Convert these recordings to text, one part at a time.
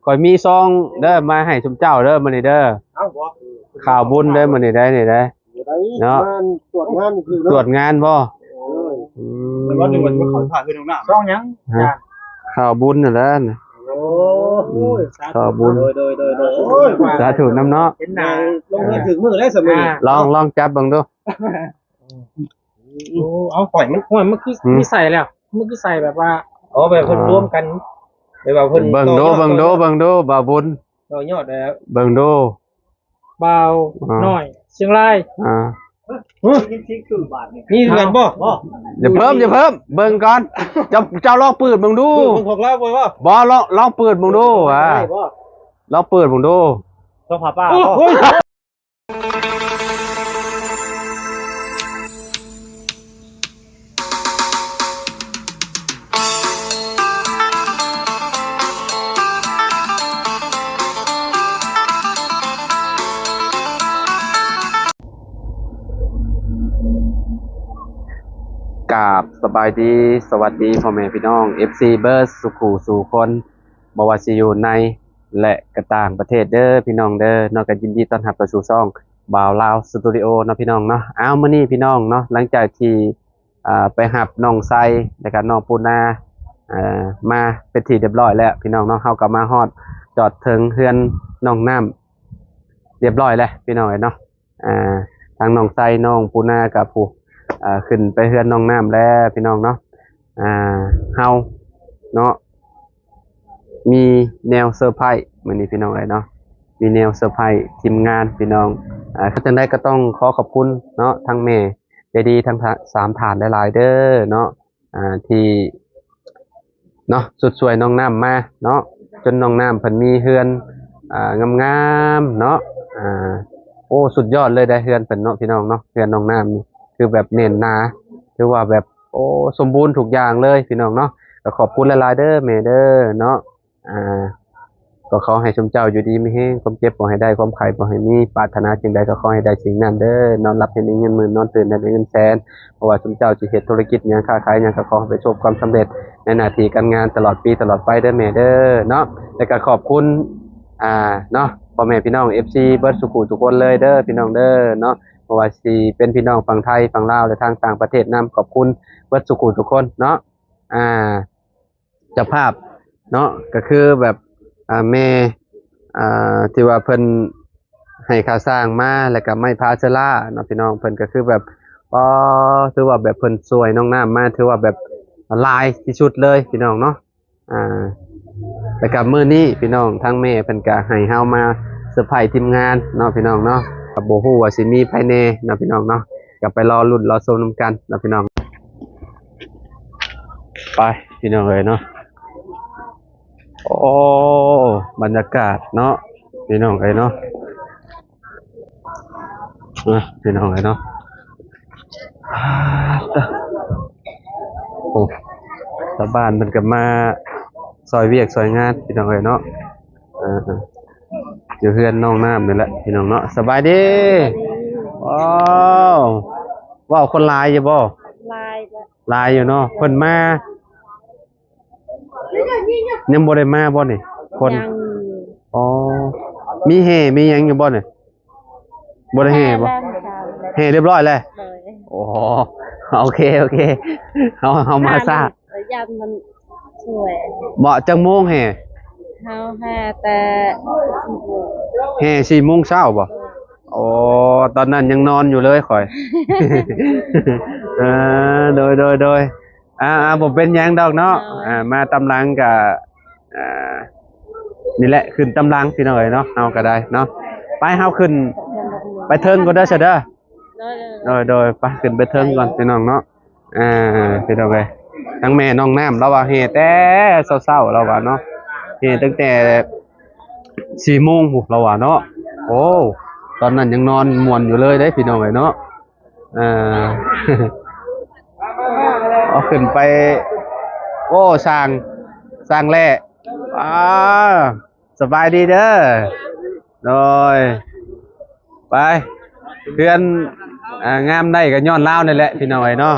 ຂ້ອຍມີຊອງເດີ ມາໃຫ້ຊຸມເຈົ້າເດີ ມື້ນີ້ເດີ. ເອົ້າ ຂ່າວບຸນເດີ ມື້ນີ້ໄດ໋ ນີ້ໄດ໋ ເນາະ ມາຕວດງານຄືເນາະ ຕວດງານບໍ່? ເອີ ອືມ ເພິ່ນວ່າໜຶ່ງວ່າຊິມາເຂົ້າຖ້າເຮືອນນ້ອງນ້ຳ ຊອງຫຍັງ? ຮະ ອ່າ ຂ່າວບຸນນັ້ນແຫຼະ. ໂອ້ ອືມ ສາທຸ ຂ່າວບຸນ ໂດຍ ໂດຍ ໂດຍ ໂດຍ ໂອ້ຍ ສາທຸນຳເນາະ ເຫັນໜ້າລົງເຮືອນຖືກມື້ແລ້ວຊັ້ນມື້ນີ້ ອ່າ ລອງ ລອງຈັບເບິ່ງດູ. ໂອ້ ເອົາ ຫ້ອຍ ມັນ ຫ້ອຍ ມັນຄື ອືມ ມີໃສ່ແລ້ວ ມັນຄືໃສ່ແບບວ່າ ອໍ ແບບເພິ່ນ ອ່າ ລວມກັນ ແບບວ່າເພິ່ນ ເບິ່ງດູ ຕໍ່ຍອດ ເບິ່ງດູ ຕໍ່ຍອດ ເບິ່ງດູ ບ່າວບຸນ ຕໍ່ຍອດແລ້ວ ເບິ່ງດູ ບ່າວ ອ່າ ນ້ອຍ ຊຽງລາຍ ອ່າ ຮະ ມີເຮືອນບໍ່? ບໍ່ ຢ່າເພີ່ມ ຢ່າເພີ່ມ ເບິ່ງກ່ອນ ເຈົ້າ ເຈົ້າລອງເປີດເບິ່ງດູ ເບິ່ງຂອງລາວບໍ່? ບໍ່ ລອງ ລອງເປີດເບິ່ງດູ ອ່າ ໄດ້ບໍ່? ລອງເປີດເບິ່ງດູ ຊອງຜ້າປ່າບໍ່? ໂອ້ຍ ກາບສະບາຍດີ ສະຫວັດດີພໍ່ແມ່ພີ່ນ້ອງ ເອັຟຊີ ເບິດສູ່ຄູ່ສູ່ຄົນ ບໍ່ວ່າຊິຢູ່ໃນ ແລະ ກະຕ່າງປະເທດເດີພີ່ນ້ອງເດີເນາະ. ກໍຍິນດີຕ້ອນຮັບເຂົ້າສູ່ຊ່ອງບ່າວລາວສະຕູດິໂອເນາະພີ່ນ້ອງເນາະ. ອ້າວ ມື້ນີ້ພີ່ນ້ອງເນາະ ຫຼັງຈາກທີ່ ອ່າ ໄປຮັບນ້ອງໄຊ ແລະກະນ້ອງປູນາ ອ່າ ມາເປັນທີ່ຮຽບຮ້ອຍແລ້ວພີ່ນ້ອງເນາະ, ເຮົາກໍມາຮອດຈອດເຖິງເຮືອນນ້ອງນ້ຳຮຽບຮ້ອຍແລ້ວພີ່ນ້ອງເອີຍເນາະ. ອ່າ ທາງນ້ອງໄຊ ນ້ອງປູນາກັບຜູ້ ອ່າ ຂຶ້ນໄປເຮືອນນ້ອງນ້ຳແລ້ວພີ່ນ້ອງເນາະ. ອ່າ ເຮົາເນາະ ມີແນວເຊີໄພມື້ນີ້ພີ່ນ້ອງເອີຍເນາະ, ມີແນວເຊີໄພທີມງານພີ່ນ້ອງ. ອ່າ ຈັ່ງໃດກໍຕ້ອງຂໍຂອບຄຸນເນາະ ທັງແມ່ໃຈດີທັງສາມທ່ານຫຼາຍໆເດີເນາະ ອ່າ ທີ່ ເນາະ ຊຸດຊ່ວຍນ້ອງນ້ຳມາເນາະ ຈົນນ້ອງນ້ຳເພິ່ນມີເຮືອນ ອ່າ ງາມໆເນາະ. ອ່າ ໂອ້ ສຸດຍອດເລີຍໄດ໋ເຮືອນເພິ່ນເນາະ ພີ່ນ້ອງເນາະ. ເຮືອນນ້ອງນ້ຳນີ້ຄືແບບແໜ້ນໜາ ຖືວ່າແບບ ໂອ້ ສົມບູນທຸກຢ່າງເລີຍພີ່ນ້ອງເນາະ. ກໍຂອບຄຸນຫຼາຍໆເດີແມ່ເດີເນາະ. ອ່າ ກໍຂໍໃຫ້ຊຸມເຈົ້າຢູ່ດີມີແຮງ, ຄວາມເຈັບບໍ່ໃຫ້ໄດ້, ຄວາມໄຂ້ບໍ່ໃຫ້ມີ, ປາດຖະໜາສິ່ງໃດກໍຂໍໃຫ້ໄດ້ສິ່ງນັ້ນເດີ, ນອນຫຼັບໃຫ້ໄດ້ເງິນໝື່ນ, ນອນຕື່ນໃຫ້ໄດ້ເງິນແສນ. ບໍ່ວ່າຊຸມເຈົ້າຊິເຮັດທຸລະກິດຫຍັງ, ຄ້າຂາຍຫຍັງ, ກໍຂໍໃຫ້ປະສົບຄວາມສຳເລັດໃນໜ້າທີ່ການງານຕະຫຼອດປີຕະຫຼອດໄປເດີແມ່ເດີເນາະ. ແລ້ວກໍຂອບຄຸນ ອ່າ ເນາະ ພໍ່ແມ່ພີ່ນ້ອງ ເອັຟຊີ ເບິດສູ່ຄູ່ສູ່ຄົນເລີຍເດີພີ່ນ້ອງເດີເນາະ, ບໍ່ວ່າຊິເປັນພີ່ນ້ອງຝັ່ງໄທ, ຝັ່ງລາວ ແລະ ທາງຕ່າງປະເທດນຳ, ຂອບຄຸນເບິດສູ່ຄູ່ສູ່ຄົນເນາະ. ອ່າ ເຈົ້າພາບເນາະ ກໍຄືແບບ ອ່າ ແມ່ ອ່າ ທີ່ວ່າເພິ່ນໃຫ້ຄ່າສ້າງມາ ແລ້ວກໍໄມ້ພາເຊື້ອລາເນາະ ພີ່ນ້ອງ. ເພິ່ນກໍຄືແບບ ອໍ ຖືວ່າແບບເພິ່ນຊ່ວຍນ້ອງນ້ຳມາ ຖືວ່າແບບຫຼາຍທີ່ສຸດເລີຍ ພີ່ນ້ອງເນາະ. ອ່າ ແລ້ວກໍມື້ນີ້ ພີ່ນ້ອງ ທາງແມ່ເພິ່ນກໍໃຫ້ເຮົາມາເຊີໄພທີມງານເນາະ ພີ່ນ້ອງເນາະ. ກໍບໍ່ຮູ້ວ່າຊິມີໃຜແດ່ເນາະ ພີ່ນ້ອງເນາະ, ກໍໄປລໍລຸ້ນລໍຊົມນຳກັນເນາະ ພີ່ນ້ອງ. ໄປພີ່ນ້ອງເອີຍເນາະ. ໂອ້ ບັນຍາກາດເນາະ ພີ່ນ້ອງເອີຍເນາະ. ອ່ະ ພີ່ນ້ອງເອີຍເນາະ. ໂອ້ ຊາວບ້ານເພິ່ນກໍມາຊ່ອຍວຽກຊ່ອຍງານ ພີ່ນ້ອງເອີຍເນາະ. ເອີ ຢູ່ເຮືອນນ້ອງນ້ຳນີ້ແຫຼະ ພີ່ນ້ອງເນາະ. ສະບາຍດີ. ວ້າວ ເວົ້າຄົນຫຼາຍຢູ່ບໍ່? ຫຼາຍ ຫຼາຍຢູ່ເນາະ. ເພິ່ນມາ ຍັງບໍ່ໄດ້ມາບໍ່ນີ້ ຄົນ? ຍັງ. ອໍ ມີແຫ່ມີຫຍັງຢູ່ບໍ່ນີ້? ບໍ່ໄດ້ແຫ່ບໍ່? ແຫ່ແລ້ວ ແຫ່ຮຽບຮ້ອຍແລ້ວ? ໂດຍ. ໂອ້ ໂອເຄ ໂອເຄ ເຮົາ ເຮົາມາຊ້າ ຢ້ານມັນຊ່ວຍ. ບໍ່ ຈັກໂມງແຫ່? ເຮົາແຫ່ແຕ່ສີ່ໂມງ. ແຫ່ສີ່ໂມງເຊົ້າບໍ່? ໂດຍ. ໂອ້ ຕອນນັ້ນຍັງນອນຢູ່ເລີຍຂ້ອຍ. ເອີ ໂດຍ ໂດຍ ໂດຍ. ອ່າ ບໍ່ເປັນຫຍັງດອກເນາະ. ໂດຍ. ອ່າ ມາຕາມຫຼັງກະ ອ່າ ນີ້ແຫຼະ ຂຶ້ນຕາມຫຼັງ ພີ່ນ້ອງເອີຍເນາະ. ເຮົາກໍໄດ້ເນາະ ໄປ ເຮົາຂຶ້ນໄປເທິງກ່ອນເດີ ຊະເດີ. ໂດຍ ໂດຍ ໂດຍ. ໄປ ຂຶ້ນໄປເທິງກ່ອນ ພີ່ນ້ອງເນາະ. ອ່າ ພີ່ນ້ອງເອີຍ ທາງແມ່ນ້ອງນ້ຳລາວວ່າແຫ່ແຕ່ເຊົ້າໆ ລາວວ່າເນາະ, ແຫ່ຕັ້ງແຕ່ສີ່ໂມງພຸ້ນ ລາວວ່າເນາະ. ໂອ້ ຕອນນັ້ນຍັງນອນມ່ວນຢູ່ເລີຍເດ້ ພີ່ນ້ອງເອີຍເນາະ. ເອີ ເອົາຂຶ້ນໄປ. ໂອ້ ສ້າງ ສ້າງແຫຼະ. ອ່າ ສະບາຍດີເດີ. ໂດຍ. ໄປ ເຮືອນ ອ່າ ງາມໄດ້ກໍຍ້ອນລາວນີ້ແຫຼະ ພີ່ນ້ອງເອີຍເນາະ.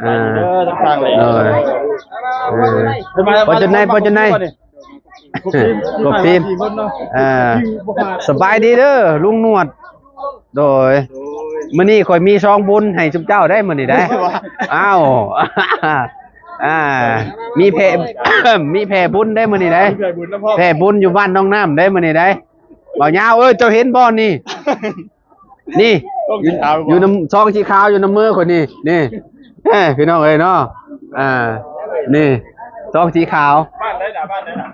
ອ່າ ເດີ ທາງຂ້າງເລີຍ. ໂດຍ. ເອີ ເປັນຈັ່ງໃດ ເປັນຈັ່ງໃດ? ຄົບທີມ ຄົບທີມ ເອີ ສະບາຍດີເດີລຸງໜວດ. ໂດຍ ມື້ນີ້ຂ້ອຍມີຊອງບຸນໃຫ້ຊຸມເຈົ້າໄດ໋ມື້ນີ້ໄດ໋. ອ້າວ ອ່າ ມີແຜ່ ມີແຜ່ບຸນໄດ໋ມື້ນີ້ໄດ໋. ແຜ່ບຸນນຳ ແຜ່ບຸນຢູ່ບ້ານໜອງນ້ຳໄດ໋ມື້ນີ້ໄດ໋. ບ່າວຍາວເອີຍ ເຈົ້າເຫັນບໍ່ນີ້? ນີ້ ຢູ່ນຳຊອງສີຂາວ ຢູ່ນຳມືຂ້ອຍນີ້ ນີ້ ເອີ ພີ່ນ້ອງເອີຍເນາະ. ອ່າ ນີ້ ຊອງສີຂາວ ບ້ານໃດລະ ບ້ານໃດລະ?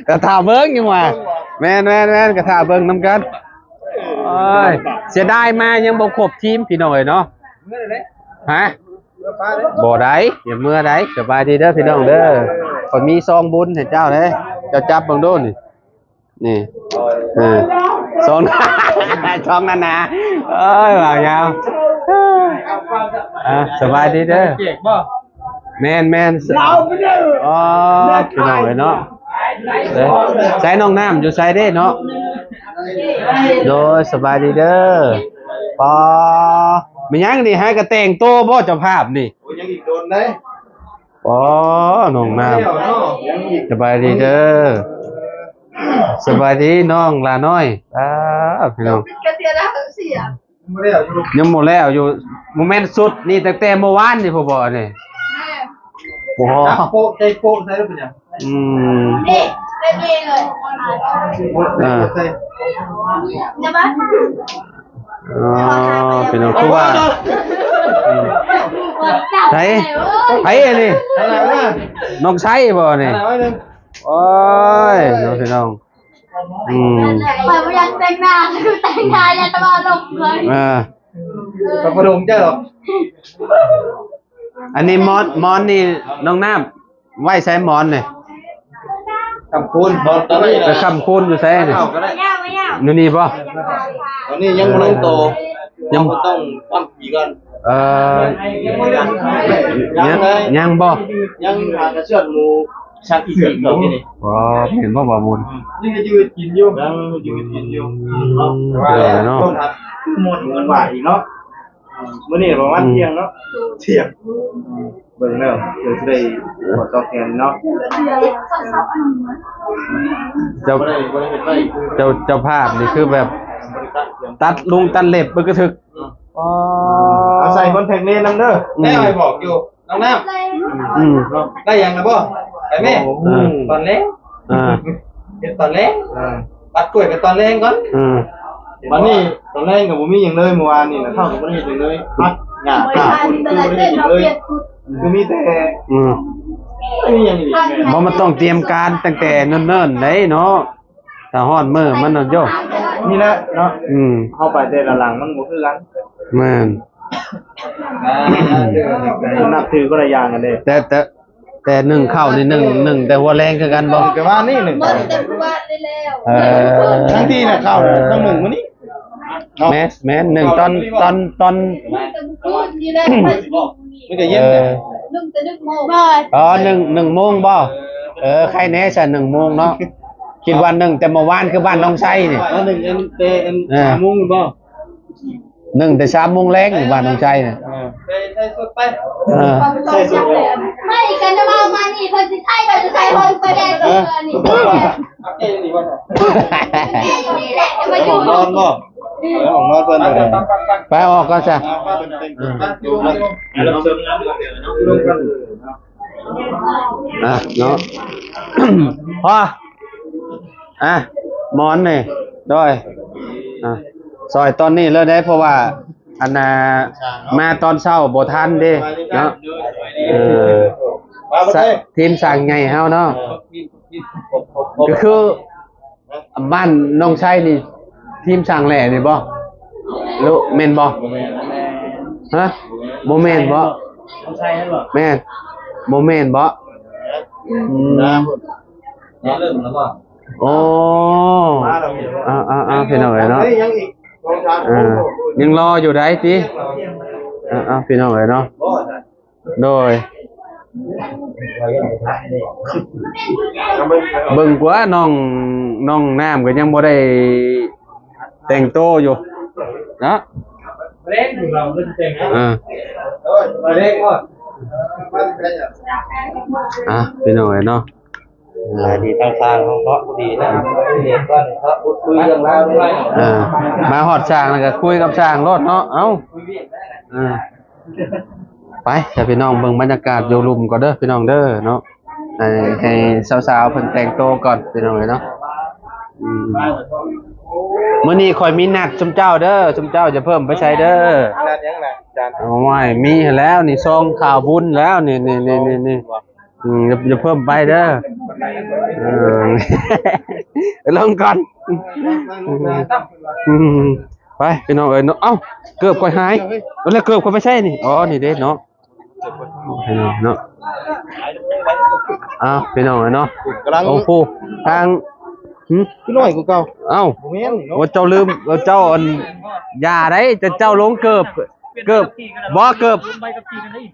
ກະຖ້າເບິ່ງຢູ່ວ່າ ແມ່ນໆໆ ກະຖ້າເບິ່ງນຳກັນ. ໂອ້ຍ ເສຍດາຍມາຍັງບໍ່ຄົບທີມ ພີ່ນ້ອງເອີຍເນາະ. ຮະ ບໍ່ໄດ້ ຢ່າເມືອໄດ້. ສະບາຍດີເດີພີ່ນ້ອງເດີ ຂ້ອຍມີຊອງບຸນໃຫ້ເຈົ້າເດ້ ເຈົ້າຈັບເບິ່ງດູນີ້. ນີ້ ເອີ ສອງ ສອງນານາ. ເອີຍ ບ່າວຍາວ ອ່າ ສະບາຍດີເດີ. ແຈກບໍ່? ແມ່ນໆ ອໍ ພີ່ນ້ອງເອີຍເນາະ. ໃສນ້ອງນ້ຳຢູ່ໃສເດ້ເນາະ? ໂດຍ ສະບາຍດີເດີ. ປໍ ແມ່ນຫຍັງນີ້ ໃຫ້ກະແຕ່ງໂຕບໍ່ເຈົ້າພາບນີ້? ໂອ້ຍ ຍັງອີກດົນເດ້. ອໍ ນ້ອງນ້ຳ ສະບາຍດີເດີ. ສະບາຍດີນ້ອງຫຼ້ານ້ອຍ. ອ້າ ພີ່ນ້ອງ ຍັງບໍ່ແລ້ວຢູ່ ບໍ່ແມ່ນຊຸດນີ້ ຕັ້ງແຕ່ເມື່ອວານນີ້ພຸ້ນບໍ່ນີ້? ບໍ່ ຈັບໂປະ ໃສ່ໂປະໃສ່ແລ້ວເປັນຫຍັງ? ອືມ ນີ້ ເປັນເອງເລີຍ ເອີ ໃສ່ ອໍ ພີ່ນ້ອງ ຄືວ່າ ໃຜ ໃຜອັນນີ້? ນ້ອງໄຊບໍ່ນີ້? ໂອ້ຍ ນ້ອງ ພີ່ນ້ອງ ອືມ ຂ້ອຍບໍ່ຢາກແຕ່ງໜ້າ ຄືແຕ່ງໜ້າຢ່າຕະຫຼອດລົງເລີຍ. ເອີ ຂ້ອຍບໍ່ລົງເຈົ້າດອກ. ອັນນີ້ໝອນ ໝອນນີ້ນ້ອງນ້ຳ ໄວ້ໃສໝອນນີ້? ຄ້ຳຄູນ ໝອນຕອນນີ້ນະ ໄປຄ້ຳຄູນຢູ່ໃສນີ້? ຢູ່ນີ້ບໍ່? ຕອນນີ້ຍັງບໍ່ລົງໂຕ ຍັງບໍ່ຕ້ອງປ້ອນຜີກ່ອນ. ເອີ ຍັງບໍ່ໄດ້ ຍັງ ຍັງບໍ່? ຍັງຫາກະເຊືອດໝູ ສັກອີກຕອນນີ້ນີ້. ອໍ ເຫັນບໍ່ບ່າວບຸນ? ຍັງຢູ່ກິນຢູ່ ຍັງຢູ່ກິນຢູ່ ອືມ ເນາະ ເອີ ເນາະ ຄືມ່ວນ ມ່ວນຫວານອີກເນາະ. ມື້ນີ້ປະມານ ອືມ ທ່ຽງເນາະ ທ່ຽງ ເບິ່ງແລ້ວ ເພື່ອຊິໄດ້ຂໍຕອບແທນເນາະ. ເຈົ້າ ບໍ່ໄດ້ ບໍ່ໄດ້ເຮັດໄວ້ ເຈົ້າ ເຈົ້າພາບນີ້ຄືແບບ ບໍ່ໄດ້ຕັດ ຕັດລຸງຕັດເລັບເບິ່ງກະຖືກ. ອໍ ເອົາໃສ່ຄອນແທັກເລນນຳເດີ. ອືມ ແຕ່ໃຫ້ບອກຢູ່ ນ້ອງນ້ຳ ອືມ ໄດ້ຫຍັງລະບໍ່? ໄປແມ່ ເອີ ຕອນແລງ ເອີ ເຮັດຕອນແລງ ເອີ ຕັດກ້ວຍໄປຕອນແລງກ່ອນ. ເອີ ບັດນີ້ຕອນແລງກໍບໍ່ມີຫຍັງເລີຍ ມື້ວານນີ້ນະ ເຮົາກໍບໍ່ໄດ້ເຮັດຫຍັງເລີຍ ພັກຫຍ້າ ຂ້າຄົນ ຄືບໍ່ໄດ້ເຮັດຫຍັງເລີຍ ຄືມີແຕ່ ອືມ ບໍ່ມີຫຍັງອີກ. ບໍ່ ມັນຕ້ອງຕຽມການຕັ້ງແຕ່ເນີນໆ ໄດ໋ເນາະ. ຖ້າຮອດມື້ມັນນະໂຍ ນີ້ແຫຼະເນາະ. ອືມ ເຮົາໄປແຕ່ລະຫຼັງມັນບໍ່ຄືກັນ. ແມ່ນ ນັບຖືຄົນລະຢ່າງກັນເດ້. ແຕ່ ແຕ່ ແຕ່ໜຶ້ງເຂົ້ານີ້ ໜຶ້ງ ໜຶ້ງແຕ່ຫົວແລງຄືກັນບໍ່? ແຕ່ວ່ານີ້ໜຶ້ງ ເອີ ທັງທີ່ນະເຂົ້າ ເອີ ຕ້ອງໜຶ້ງມື້ນີ້ເນາະ. ແມ່ນ ແມ່ນ ໜຶ້ງຕອນ ຕອນ ຕອນ ມັນກໍເຢັນ ເອີ ໜຶ້ງແຕ່ໜຶ່ງໂມງ ອໍ ໜຶ້ງ ໜຶ່ງໂມງບໍ່? ເອີ ໄຄແນ່ຊະ ໜຶ່ງໂມງເນາະ. ຄິດວ່າໜຶ້ງແຕ່ເມື່ອວານຄືບ້ານນ້ອງໄຊນີ້. ໜຶ້ງແຕ່ ເອີ ສາມໂມງພຸ້ນບໍ່? ໜຶ້ງແຕ່ສາມໂມງແລງຢູ່ບ້ານນ້ອງໄຊນີ້. ເອີ ໃສ່ ໃສ່ສຸດໄປ ເອີ ໃສ່ສຸດໄປ. ໃສ່ກັນຈະມາ ມານີ້ເພິ່ນຊິໃສ່ ເພິ່ນຊິໃສ່ ເພິ່ນໄປແດ່ ເອີ ນີ້ ອັບເດດນີ້ວ່າ ນີ້ແຫຼະຈະມາຢູ່ ນອນບໍ່? ເອີ ຫ້ອງນອນເພິ່ນ ໄປອອກກ່ອນຊະ. ອ່າ ເນາະ ພໍ ອ່ະ ໝອນນີ້ ໂດຍ ອ່ະ ຊ່ອຍຕອນນີ້ເລີຍເດ້ ເພາະວ່າ ອັນນ່າ ມາຕອນເຊົ້າບໍ່ທັນເດ້ເນາະ. ເອີ ທີມຊ່າງໃຫຍ່ເຮົາເນາະ ກໍຄື ບ້ານໜອງໄຊນີ້ ທີມຊ່າງແຫຼນີ້ບໍ່? ຫຼື ແມ່ນບໍ່? ຮະ? ບໍ່ແມ່ນບໍ່? ໜອງໄຊນັ້ນບໍ່? ແມ່ນ ບໍ່ແມ່ນບໍ່? ອືມ ເລີ່ມແລ້ວບໍ່? ໂອ້ ອ່າໆໆ ພີ່ນ້ອງເອີຍເນາະ ຍັງອີກສອງສາມ ເອີ ຍັງລໍຢູ່ໃດ໋ຕິ ອ່າໆ ພີ່ນ້ອງເອີຍເນາະ. ໂດຍ ເບິ່ງກວ່ານ້ອງ ນ້ອງນ້ຳກໍຍັງບໍ່ໄດ້ແຕ່ງໂຕຢູ່ເນາະ ເອີ ມາແລງບໍ່ ອ່າ ພີ່ນ້ອງເອີຍເນາະ. ສະບາຍດີທາງຊ່າງເຮົາເນາະ ພໍດີນະ ເຮັດກ່ອນເນາະ ຄຸຍເລື່ອງລາວ ເອີ ມາຮອດຊ່າງແລ້ວກໍຄຸຍກັບຊ່າງໂລດເນາະ ເອົ້າ ເອີ ໄປ ໃຫ້ພີ່ນ້ອງເບິ່ງບັນຍາກາດຢູ່ລຸ່ມກ່ອນເດີພີ່ນ້ອງເດີເນາະ ໃຫ້ ໃຫ້ສາວໆເພິ່ນແຕ່ງໂຕກ່ອນພີ່ນ້ອງເອີຍເນາະ ອືມ ມື້ນີ້ຂ້ອຍມີນັດຊຸມເຈົ້າເດີ ຊຸມເຈົ້າຢ່າເພີ່ມໄປໃສເດີ ນັດຫຍັງນະອາຈານ ໂອ້ຍ ມີຫັ້ນແລ້ວນີ້ ຊອງຂ່າວບຸນແລ້ວນີ້ ນີ້ ນີ້ ນີ້ ນີ້ ອືມ ຢ່າ ຢ່າເພີ່ມໄປເດີ ເອີ ລົງກ່ອນ ອືມ ໄປພີ່ນ້ອງເອີຍເນາະ ເອົ້າ ເກີບຂ້ອຍຫາຍ ແລ້ວເກີບຂ້ອຍໄປໃສນີ້ ອໍ ນີ້ເດ້ເນາະ ພີ່ນ້ອງເນາະ ອ້າວ ພີ່ນ້ອງເອີຍເນາະ ກຳລັງ ໂອ້ໂຫ ທາງ ຫຶ ຄືນ້ອຍກວ່າເກົ່າ ເອົ້າ ບໍ່ແມ່ນນີ້ເນາະ ວ່າເຈົ້າລືມ ວ່າເຈົ້າອັນ ຢ່າໄດ໋ ແຕ່ເຈົ້າລົງເກີບ ເກີບ ບໍ່ ເກີບ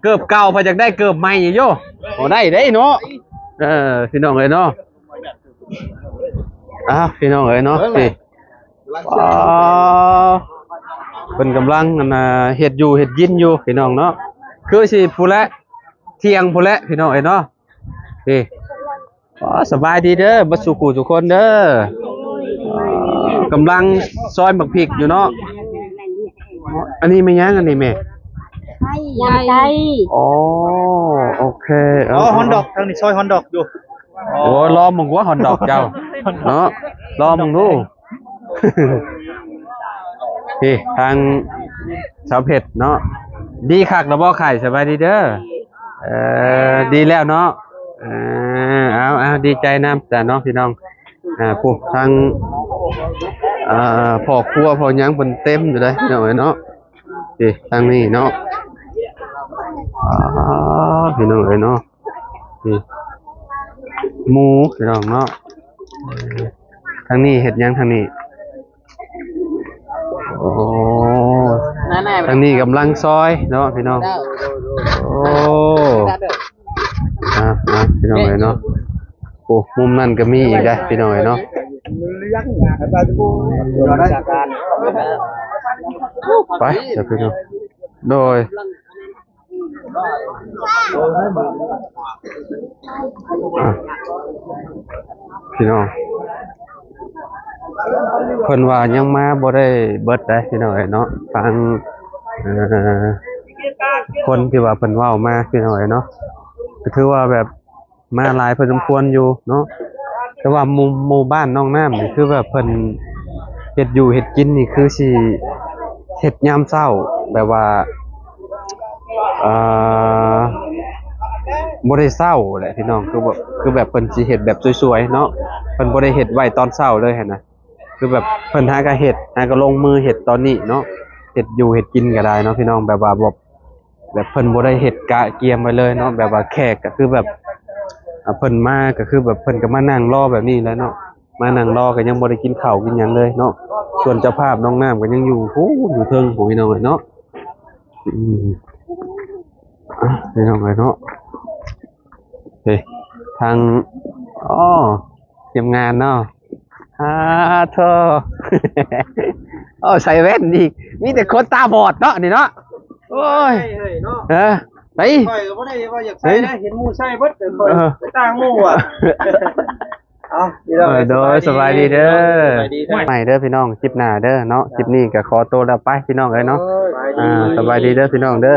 ເກີບເກົ່າ ໃຜຢາກໄດ້ເກີບໃໝ່ຢູ່ ບໍ່ໄດ້ເດ້ເນາະ ເອີ ພີ່ນ້ອງເອີຍເນາະ ອ້າວ ພີ່ນ້ອງເອີຍເນາະ ນີ້ ອໍ ເພິ່ນກຳລັງ ອັນນ່າ ເຮັດຢູ່ເຮັດກິນຢູ່ພີ່ນ້ອງເນາະ ຄືຊິພຸ້ນແຫຼະ ທ່ຽງພຸ້ນແຫຼະພີ່ນ້ອງເອີຍເນາະ ນີ້ ອໍ ສະບາຍດີເດີ ເບິດສູ່ຄູ່ສູ່ຄົນເດີ ອໍ ກຳລັງຊອຍໝາກພິກຢູ່ເນາະ ອັນນີ້ແມ່ນຫຍັງ ອັນນີ້ແມ່? ຍຳໄກ່ ອໍ ໂອເຄ ອໍ ຮອດດອກ ທາງນີ້ຊອຍຮອດດອກຢູ່ ໂອ້ ລອງເບິ່ງກວ່າຮອດດອກເຈົ້າເນາະ ລອງເບິ່ງດູ ນີ້ທາງສາວເພັດເນາະ ດີຄັກແລ້ວບໍ່ໄຂ່? ສະບາຍດີເດີ ເອີ ດີແລ້ວເນາະ ເອີ ເອົາ ເອົາ ດີໃຈນຳຊະເນາະພີ່ນ້ອງ ອ່າ ຜູ້ທາງ ອ່າ ພໍ່ຄົວພໍ່ຫຍັງເພິ່ນເຕັມຢູ່ເດ້ພີ່ນ້ອງເອີຍເນາະ ນີ້ທາງນີ້ເນາະ ອ່າ ພີ່ນ້ອງເອີຍເນາະ ນີ້ ໝູພີ່ນ້ອງເນາະ ເອີ ທາງນີ້ເຮັດຫຍັງທາງນີ້? ໂອ້ ທາງນີ້ກຳລັງຊອຍເນາະພີ່ນ້ອງ ໂອ້ ອ່າ ອ່າ ພີ່ນ້ອງເອີຍເນາະ ໂອ້ ມຸມນັ້ນກໍມີອີກໄດ໋ພີ່ນ້ອງເອີຍເນາະ ໄປເດີພີ່ນ້ອງ ໂດຍ ອ່ະ ພີ່ນ້ອງ ເພິ່ນວ່າຍັງມາບໍ່ໄດ້ເບິດໃດ໋ພີ່ນ້ອງເອີຍເນາະ ທາງ ເອີ ຄົນທີ່ວ່າເພິ່ນເວົ້າມາພີ່ນ້ອງເອີຍເນາະ ກໍຖືວ່າແບບ ມາຫຼາຍພໍສົມຄວນຢູ່ເນາະ ແຕ່ວ່າໝູ່ ໝູ່ບ້ານໜອງນ້ຳນີ້ ຄືແບບເພິ່ນເຮັດຢູ່ເຮັດກິນນີ້ ຄືຊິເຮັດຍາມເຊົ້າ ແບບວ່າ ເອີ ບໍ່ໄດ້ເຊົາແຫຼະພີ່ນ້ອງ ຄືແບບ ຄືແບບເພິ່ນຊິເຮັດແບບສວຍໆເນາະ ເພິ່ນບໍ່ໄດ້ເຮັດໄວ້ຕອນເຊົ້າເລີຍຫັ້ນນະ ຄືແບບເພິ່ນຫາກະເຮັດ ຫາກະລົງມືເຮັດຕອນນີ້ເນາະ ເຮັດຢູ່ເຮັດກິນກໍໄດ້ເນາະພີ່ນ້ອງ ແບບວ່າບໍ່ ແບບເພິ່ນບໍ່ໄດ້ເຮັດກະກຽມໄວ້ເລີຍເນາະ ແບບວ່າແຂກກໍຄືແບບ ອ່າ ເພິ່ນມາກໍຄືແບບເພິ່ນກໍມານັ່ງລໍແບບນີ້ແຫຼະເນາະ ມານັ່ງລໍກໍຍັງບໍ່ໄດ້ກິນເຂົ້າກິນຫຍັງເລີຍເນາະ ສ່ວນເຈົ້າພາບນ້ອງນ້ຳກໍຍັງຢູ່ພຸ້ນ ຢູ່ເທິງພຸ້ນ ພີ່ນ້ອງເອີຍເນາະ ອືມ ອ່ະ ພີ່ນ້ອງເອີຍເນາະ ເອີ ທາງ ອໍ ທີມງານເນາະ ອາໂທ ໂອ້ ໃສ່ແວ່ນອີກ ມີແຕ່ຄົນຕາບອດເນາະນີ້ເນາະ ໂອ້ຍ ເຮີ້ຍເນາະ ເອີ ໄປ ຂ້ອຍກໍບໍ່ໄດ້ວ່າຢາກໃສ່ນະ ເຫັນໝູ່ໃສ່ເບິດ ຂ້ອຍ ເອີ ໄປຕ່າງໝູ່ອະ ເອົາ ເອີ ໂດຍ ສະບາຍດີເດີ ສະບາຍດີເດີ ໃໝ່ເດີພີ່ນ້ອງ ຄລິບໜ້າເດີເນາະ ຄລິບນີ້ກໍຂໍໂຕແລ້ວໄປພີ່ນ້ອງເອີຍເນາະ ເອີ ອ່າ ສະບາຍດີເດີພີ່ນ້ອງເດີ